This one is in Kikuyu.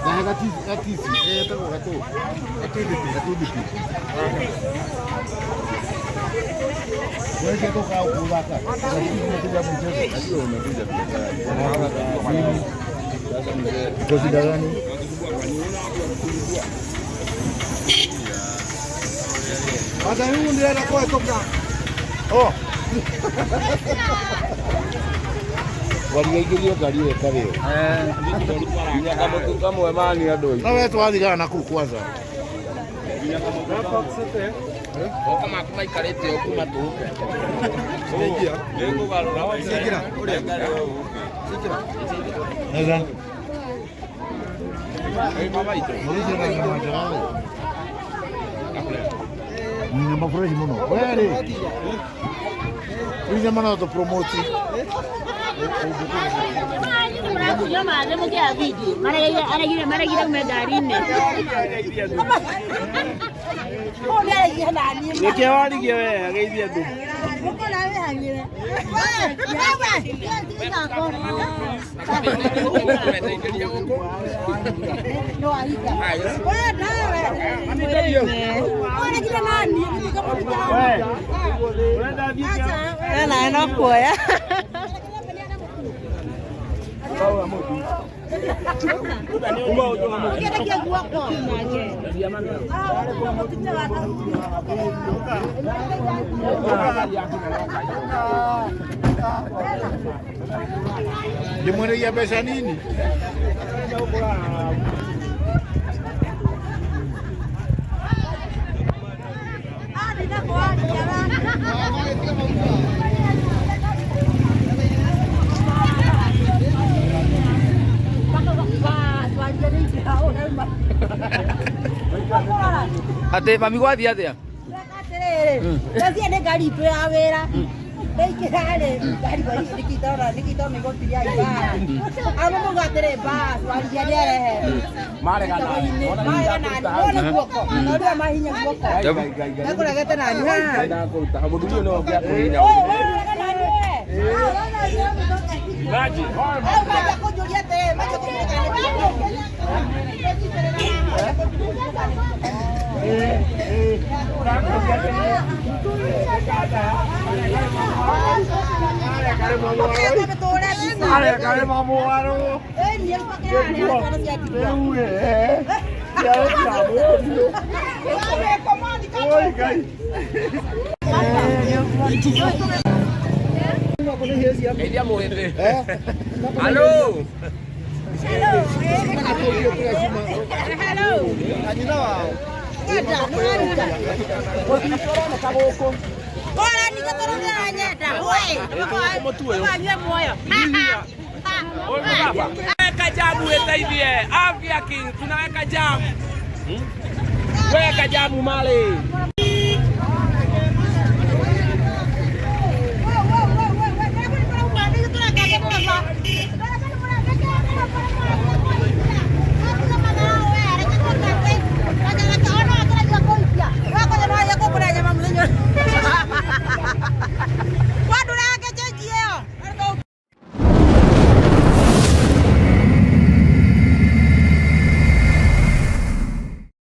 Na gatisi etagwo gatũ gatuthiti. Wewe toka huko zaka. Najua umekuja biashara. Sasa mzee. Kwa shida gani? Hata huyu ndiye anakuwa toka. Oh. Waliaingĩrio ngari ĩyo ĩtarĩ yo. Nginya kamũtu kamwe mani andũ Na wewe twathigana nakuru kwanza. Oka maku maikarĩte o kuma tũke. Neza. Mũrĩithi na nyama njega rĩ. Nyama fresh mũno. We rĩ. Rĩu nyama no tũ promote. Murakunywa maĩ mũkĩoya video maregire maregire ume ngari-inĩ. Nĩkĩo warigie we ageithie andũ. Ena no kuoya. Ndĩmwereria mbeca nini. Atĩ mami gwathiĩ atĩa? Ndacia nĩ ngari itũ ya wĩra ndaingĩra rĩ ngarigwo nĩkĩtona nĩkĩtona nĩ gũtiria ibara amo mauga atĩrĩ bas warithia nĩ arehe maregana nani wone guoko tondũ aya mahinya guoko mekũregete nani haha. Ndakũruta. Mũthuri ũyũ nĩwe ũngĩakũhihinya. Ũyũ ũrarega nani we? Au maja kũnjũria atĩrĩ maja kũnjũria kana Geithia mũhĩndĩ. Halo. Weka jamu iteithie. Afya King tunaweka jamu. Weka jamu mali.